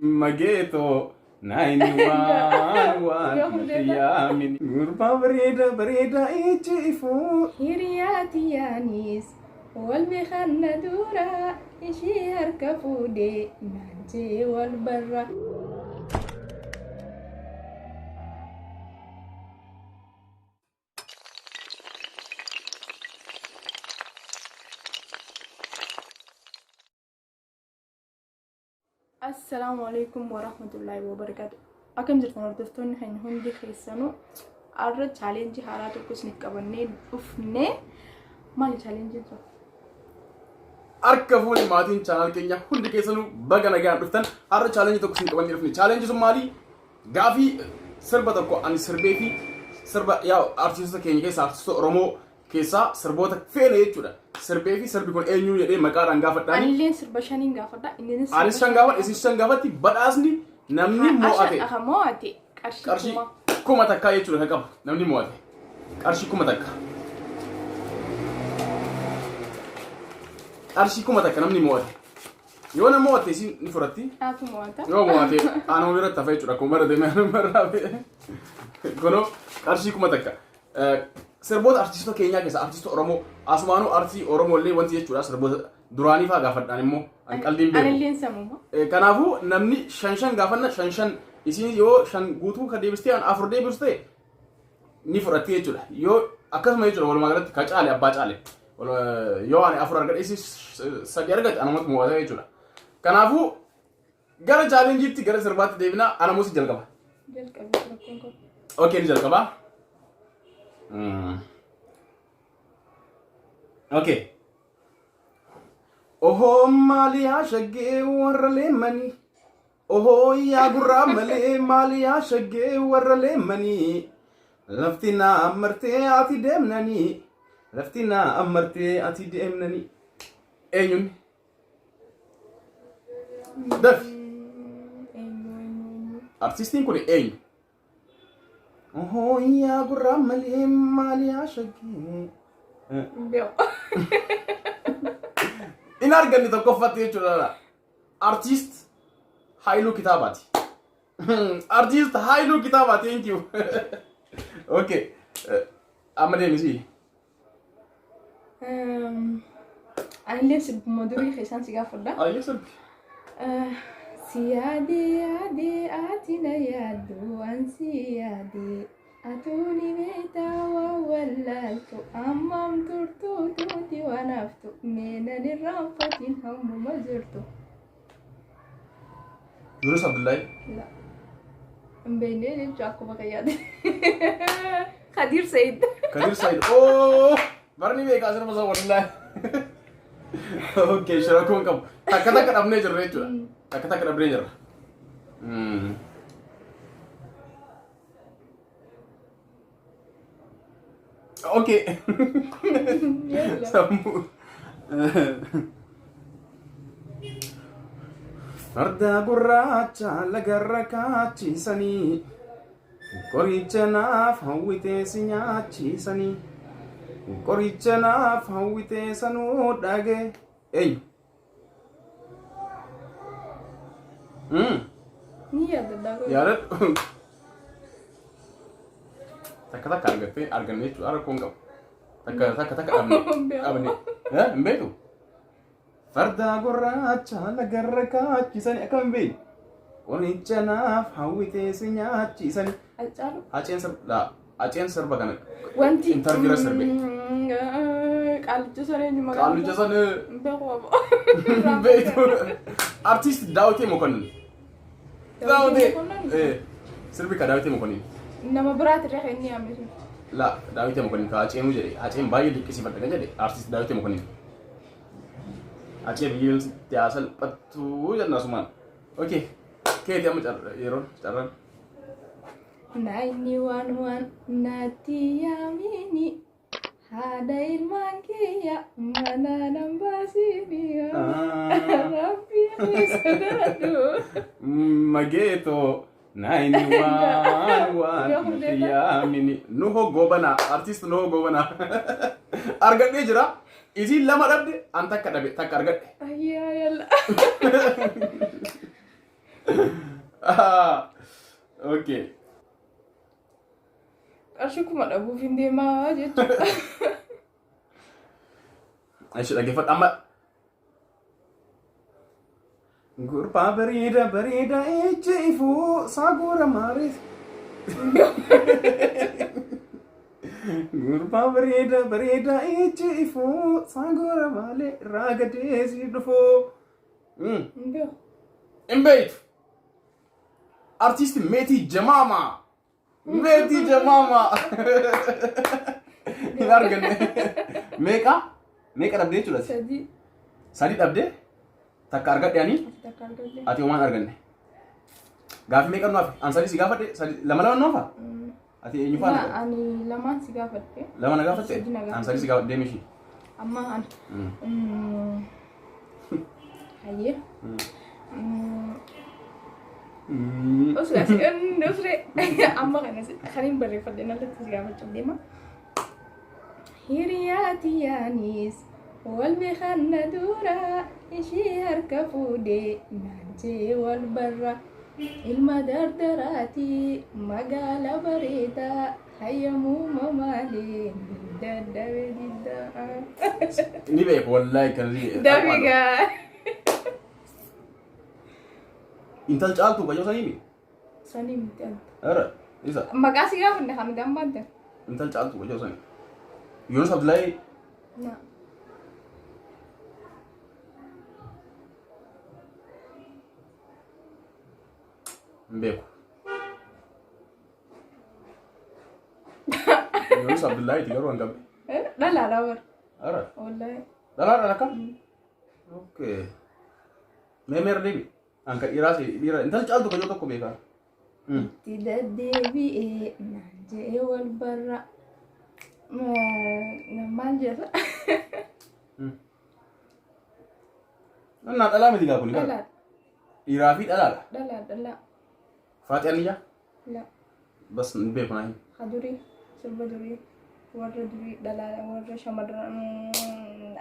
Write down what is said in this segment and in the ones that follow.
Mageetoo naayini waan waan natti yaamini. Gurbaa bareeda bareeda ijji ifuu. Hiriyaa tiyyaanis wal beekanna dura ishii harka fuudhee naan jee wal barra. Assalaamu alaikum warahmatullaahi wabarakaatu. Akkam jirtan hordoftoonni keenya hundi keessanuu har'a chaalenjii haaraa tokko isiniif qabannee dhufne. Maali chaalenjiin sun? Harka fuune maatiin chaanaal keenya hundi keessanuu baga nagaan dhuftan. Har'a chaalenjii tokko isin qabannee dhufne. Chaalenjii sun maali? Gaafii sirba tokko ani sirbee fi sirba yaa artistoota keenya keessaa artistoota Oromoo keessaa sirboota feene jechuudha. Sirbee fi sirbi kun eenyuu jedhee maqaadhaan gaafadhaani. Anilleen sirba shaniin gaafadha. Inninis sirba Anis shan gaafadha isin shan gaafatti badhaasni namni mo'ate Akka mo'ate qarshii qarshii 1000. 1000 jechuudha kan qabu namni mo'ate qarshii 1000. Qarshii 1000 namni mo'ate. Yoo nama mo'atte isin ni fudhatti. Naatu mo'ata. Yoo mo'ate anuma biratti hafa jechuudha. Akkuma bara deemee anuma irraa hafe. Kunoo qarshii 1000. Sirboota artistoota keenyaa keessaa artistoota Oromoo asumaanuu artii Oromoo illee wanti jechuudha sirboota duraanii fa'aa gaafadhaan immoo an qaldiin beeku. Anilleen samuma. Kanaafuu namni shan shan gaafanna shan shan isin yoo shan guutuu ka deebistee an afur deebisu ta'e ni fudhatti jechuudha. Yoo akkasuma jechuudha walumaa galatti ka caale abbaa caale. Yoo ani afur argadhe isin sadi argatte anumatu mo'ata jechuudha. Kanaafuu gara chaalenjiitti gara sirbaatti deebina anamoo si jalqaba. Jalqabi rakkoon qabu. Okay ni jalqaba. Okay. Ohoo maali yaa shaggee warra leemmanii. Ohoo yaa gurraa malee maali yaa shaggee warra leemmanii. Lafti naa ammartee ati deemnanii. Lafti naa ammartee ati deemnanii. Eenyuun? Dafi. Eenyu eenyu eenyu. Artistiin kun eenyu? Ohoo yaa gurraa malee maali yaa shaggee. Hin beeku. In arganne tokkoffatti jechuudha. Artist Haayiluu Kitaabaati. Artist Haayiluu Kitaabaa thank you. Okay. Amma deemisi. Anillee sirbuma durii keessaan si gaafadha. Ayyee sirbi. Si yaade yaade ati na yaaddu an si yaade atuu ni beektaa waan wallaaltu ammam turtu tuuti waan haftu mee nan irraanfatin hammuma jirtu. Yunus Abdullahi. La. Hin beekne jechuun akkuma kayyaate. Kadir Said. Kadir Said. Oh! Barni beekaa sirba isaa wallaahi. Okay, shirakoon qabu. Takka takka dhabnee jirra jechuudha. Takka takka dhabnee jirra. Okay. Yalla. Sammuu. Farda gurraacha lagarra kaachisanii qoricha naaf hawwitee si nyaachisanii qoricha naaf hawwitee sanuu dhage eenyu? Ni yaadadhaa kun. Yaadadhu. Takka takka argattee arganne jechuudha rakkoo hin qabu. Takka takka takka dhabne. Hin beeku. Dhabne. Eh, hin beektu? Farda gurraacha lagarra kaachisani akkam hin beekne. Qoricha naaf hawwitee si nyaachisani. Haacaalu. Haceen sirba Haceen sirba kana Wanti. interview irra sirbe. Qaalicha sana eenyu maqaan Qaalicha sana Hin beeku aboo. beektu. Artiist Daawitee Mokonnin. Daawitee. Mokonnin? Eh, Sirbi ka Daawitee Mokonnin. Nama biraati irra kan inni yaame sun. La Daawitee Mokonnin ka Haceenuu jedhe. Haceen baay'ee dinqisiifadha kan jedhe artiist Daawitee Mokonnin. Hacee biyyeen sitti haa salphattu jenna asumaan. Okay. Keeti amma yeroon carraan. Naayini waan waan natti yaamini haadha ilmaan kiyya mana nan baasini rabbi sodaadhu. Mageeto naayini waan waan natti yaamini. Nuhoo Goobanaa artist Nuhoo Goobanaa argadhee jira. Isiin lama dhabde an takka dhabe takka argadhe. Ayyaa yalla. Okay. Qarshii 1000 dhabuuf hin deemaa jechuudha. Ishi dhaggeeffadhu amma. Gurbaa bareeda bareeda ijji ifuu saagoora maariif. Gurbaa bareeda bareeda ijji ifuu saagoora maalee irraa gadee si dhufuu. Hin beeku. Hin beektu. Artisti Meetii Jamaamaa. Meetii Jamaamaa. Hin arganne. Meeqa? Meeqa dhabdee jechuudha? Sadii. Sadii dhabdee? Takka argadhe ani? Ati takka argadhe. Ati homaan arganne. Gaaffii meeqa nu hafe? An sadii si gaafadhe? Sadii lama lama nu hafa? Ati eenyu faana? Na ani lamaan si gaafadhe. Lama na gaafatte? Sadii na An gaafatte. sadii si gaafadhe deemi ishii. Amma an. Hayyee. Osoo as inni osoo amma kana kan hin barreeffadhe nalatti si gaafachuuf deema. Hiriyaa tiyyaanis wal beekanna dura ishii harka fuudhee naan jee wal barra. Ilma dardaraati magaala bareedaa hayyamuuma malee dadhabe diddaa. Ni beeku wallaahi kan ni beeku. Dafigaa. Intal caaltuu kayyoo sanii mi? Sanii miti anta. Ara isa Maqaa si gaafanne kan nuti amma anta. intal caaltuu kayyoo sanii. Yunus Abdullahi Na. hin beeku. Yunus Abdullahi ti garuu hangam. Dhalaadha bar. Ara Wallahi. dhalaadha lakka? Okay. Mee meera deebi. An ka dhiiraa si dhiira intal caaltu kayyoo tokko beekaa. Itti deddeebi'ee naan je'ee wal barra. Maal jedha? Nannaa dhalaa miti gaa kuni bara. Dhalaa Dhiiraa fi dhalaadha. dhalaa dhalaa. Faaxee Aniyyaa? La. Bas hin beeku naa hin. Ka durii sirba durii warra durii dhalaa warra shamarran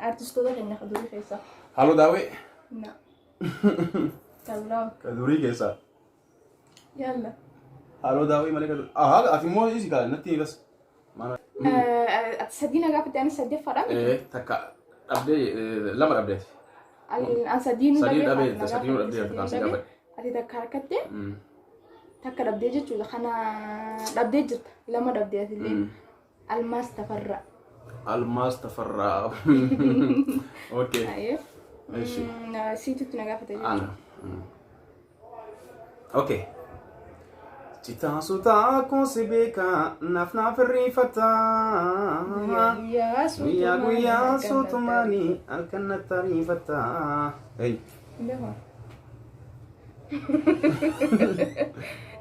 artistoota keenya ka durii keessaa. Haaloo daawwee. Na. Ka biraa. Ka durii keessaa. Yalla. Haaloo daawwee malee ka durii. Ahaa ati immoo isi kaa natti bas. Mana. Ati sadii na gaafatte anis saddeeffaadha miti. Takka dhabdee lama dhabdeeti. An sadii nu Sadii dhabee dhabee na sadii nu gaafatte dhabdee kan si sadii nu dhabee. gaafadhe. Ati takka harkatte takka dhabdee jechuudha. Kana dhabdee jirta. Lama dhabdee atillee. Almaas Tafarraa. Almaas Tafarraa. Okay. Ayyee. Eshi. Siitutti na gaafate jechuudha. Ana. Okay. Citaa sutaa koo si beeka naaf naaf irriifata. Guyyaa Guyyaa suutumaanii guyyaa halkan natti suutumaanii halkan natti ariifata. Hey. Beekaa.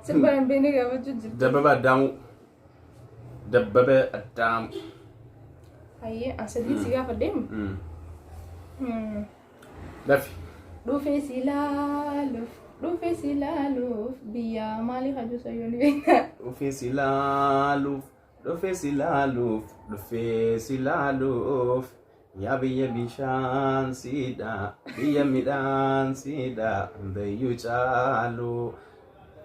Sirba hin beekne gaafachuu jirti. Dabbaba Addaamuu. Dabbaba Addaamuu. Hayyee an sadii si gaafadhe. Dafi. Dhufe si laaluuf dhufe si laaluuf biyya maalii hajuu sayyoo ni beekna. Dhufee si laaluuf dhufee si laaluuf dhufee si laaluuf yaa biyya bishaan siidha biyya midhaan siidha hundayyuu caalu.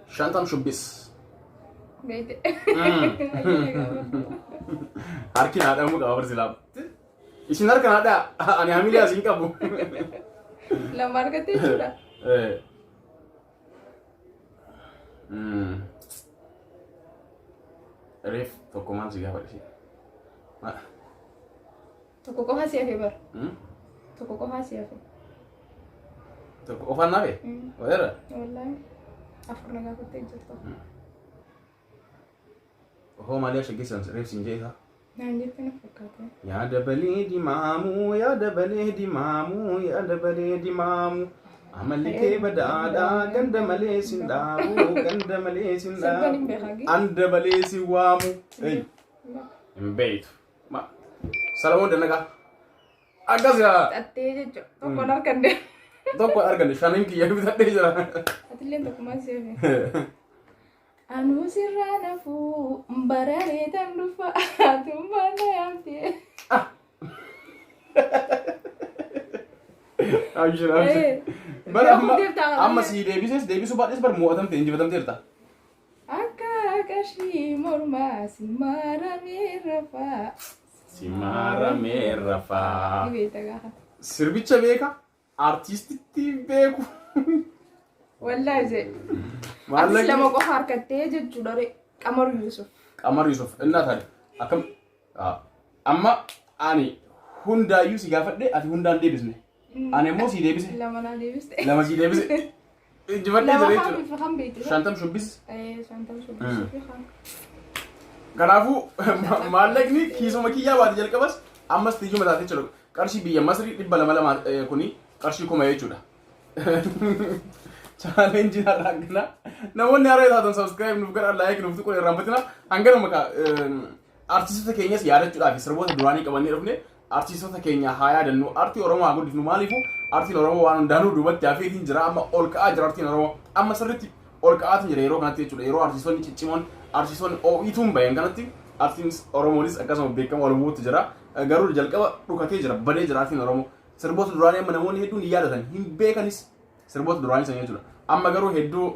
Shantam shubbis. Beekte. Harki naa dhamuu qaba barsi laama. Isin harka naa dhaa ani hamilee asiin qabu. Lama argatte jechuudha. Reef tokko maal si gaafadhe ishee? Tokko qofa si hafe bara. Tokko qofa si hafe. Tokko qofaan nafe? Wadeera? Wallaahi afur na gaafattee jirta. Hoo maalii ashaggeessan reef siin jee isaa? Naan jette na fakkaate. Yaa dabalee dimaamuu, yaa dabalee dimaamuu, yaa dabalee dimaamuu. Amalli kee badaadhaa, ganda malee sin dhaabu, ganda malee sin Sirban hin dhaabu. beekaa gee? An dabalee sin waamu. Hey, hin beektu. Salamoon Dannaqaa. Akkas yaa. Xaxxee jechuudha. Tokkoon harkan deema. Tokko arganne shanin kiyya bitadhee jira. Atilleen tokkummaan si hafe. Anuu sirraa nafuu bararee tan dhufa atummaan na yaamte. Abshir abshir. Bara amma amma sii deebises deebisuu baadhes bar mo'atamte injifatamteerta. Akka qarshii mormaa si maaramee rafaa. Si maaramee rafaa. Ni beekta gaafa. Sirbicha beeka, artiistitti beeku. Wallaahi jee. Atis Maallaqni lama qofa harkattee jechuudha ree. Qamaru Yusuf. Qamar Yusuf innaa taate akkam amma ani hundaayyuu si gaafadhe ati hundaan deebisne. Ani immoo si deebise. Lama naa deebiste. Lama si deebise. Injifadhee Lama jira kaan jechuudha. bifa kan beekte. Shantam shubbis. Shantam shubbisuu fi kaan. Kanaafuu maallaqni kiisuma kiyyaa baate jalqabas ammas tiyyuma taate jechuudha. Qarshii biyya Masrii 200 lama kuni qarshii 1000 jechuudha. Chaalenjiin har'a hangana. Namoonni har'a taatan subscribe nuuf godhaa like nuuf tuquun irraanfatina. Hanganuma ka artistoota keenyas yaadachuudhaaf sirboota duraanii qabannee dhufne artistoota keenya haa yaadannu. Artii Oromoo haa guddifnu maaliifuu artiin Oromoo waan hundaanuu duubatti hafeetiin jira amma ol ka'aa jira artiin Oromoo amma sirriitti ol ka'aatiin jira yeroo kanatti jechuudha yeroo artistoonni ciccimoon artistoonni oo'ituun bayan kanatti artiin Oromoonis akkasuma beekamu ol bu'uutti jira garuu jalqaba dhukatee jira badee jira artiin Oromoo sirboota duraanii amma namoonni hedduun hin yaadatan hin beekanis sirboota duraanii sana jechuudha amma garuu hedduu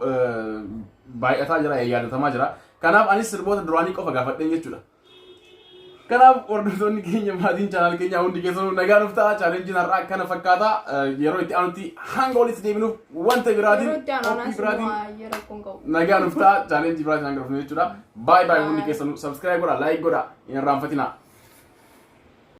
baay'ataa jira yaadatamaa jira kanaaf anis sirboota duraanii qofa gaafadheen jechuudha. Kanaaf hordoftoonni keenya maatiin channel keenya hundi keessanuu nagaa nuuf ta'a. Chaalenjiin har'aa kana fakkaata. Yeroo itti aanutti hanga walitti deebinuuf wanta biraatiin Yeroo itti aanu qophii anaas biraatiin immoo rakkoon qabu. Nagaa nuuf ta'a. Chaalenjii biraatiin hanga dhufnu jechuudha. Baay'ee baay'ee hundi keessanuu subscribe godhaa, like godhaa, hin irraanfatinaa.